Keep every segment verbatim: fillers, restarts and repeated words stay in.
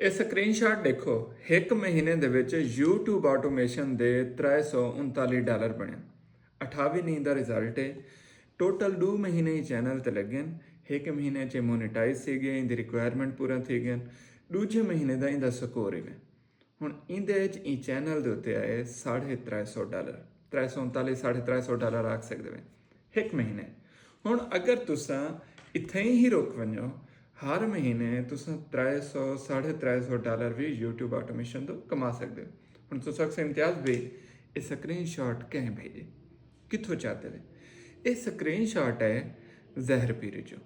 اے سکرین شاٹ ݙیکھو، ہک مہینے دے وچ یوٹیوب آٹومیشن دے ترے سو انتالی ڈالر بݨے۔ اٹھاوی نی دا رزلٹ ہے۔ ٹوٹل ݙو مہینے ہی چینل تے لڳن۔ ہک مہینے چ مونیٹائز تھی ڳئے، ایندی ریکوائرمنٹ پورا تھی ڳئن۔ ݙوجھے مہینے دا ایندا سکور ہی وے۔ ہݨ ایندے وچ ایں چینل دے اتے آئے ساڑھے ترے سو ڈالر، ترے سو انتالی، ساڑھے ترے سو ڈالر آکھ سڳدے وے ہک مہینے۔ ہݨ اگر تساں اتھائیں ہی رک ونڄو، ہر مہینے تساں ترے سو، ساڑھے ترے سو ڈالر وی یوٹیوب آٹومیشن توں کما سڳدے ہو۔ ہݨ تساں آکھسو امتیاز بھئی، اے سکرین شاٹ کہیں بھیڄے؟ کتھوں چاتے وے؟ اے سکرین شاٹ ہے زہر پیرے چوں۔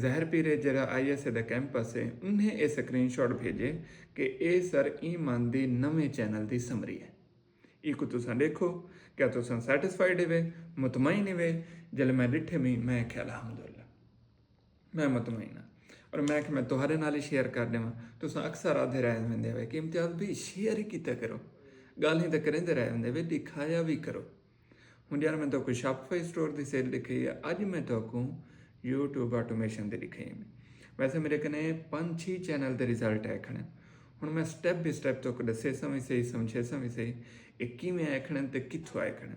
زہر پیرے جیڑھا آئی ایس اے دا کیمپس ہے، انہیں اے سکرین شاٹ بھیڄے کہ اے سر ایمان دی نویں چینل دی سمری ہے۔ ایکوں تساں ݙیکھو، کیا تساں سیٹسفائیڈ ہوے، مطمئن ہوے؟ جلے میں ݙٹھے می، میں آکھیا الحمدللہ، میں مطمئن ہاں۔ اور میں آکھیا میں تہاݙے نال ہی شیئر کر ݙیواں۔ تساں اکثر آدھے رہ ویندے ہوے کہ امتیاز بھئی شیئر ہی کیتا کرو، ڳالھیں تاں کریندے رہ ویندے ہوے، ݙکھایا وی کرو۔ ہݨ یار میں تہاکوں شاپیفائی سٹور دی سیل ݙکھائی ہے، اڄ میں تہاکوں یوٹیوب آٹومیشن دی ݙکھائی ہے۔ ویسے میݙے کنے پنج چھی چینل دے رزلٹ آئے کھڑن۔ ہݨ میں سٹیپ بائی سٹیپ تہاکوں ݙسیساں وی صحیح، سمجھیساں وی صحیح، اے کیویں آئے کھڑن تے کتھوں آئے کھڑن۔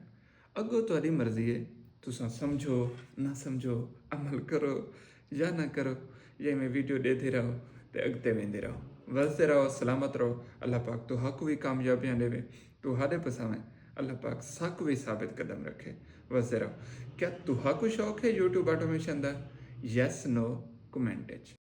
اڳوں تہاݙی مرضی ہے، تساں سمجھو نہ سمجھو، عمل کرو یا نہ کرو، یا ایویں ویڈیو ݙیہدے رہو تے اڳتے ویندے رہو۔ وسدے رہو، سلامت رہو، اللہ پاک تہاکوں وی کامیابیاں ݙیوے، تہاݙے پساویں اللہ پاک ساکوں وی ثابت قدم رکھے۔ وسدے رہو۔ کیا تہاکوں شوق ہے یوٹیوب آٹومیشن دا؟ یس نو کمنٹ اچ۔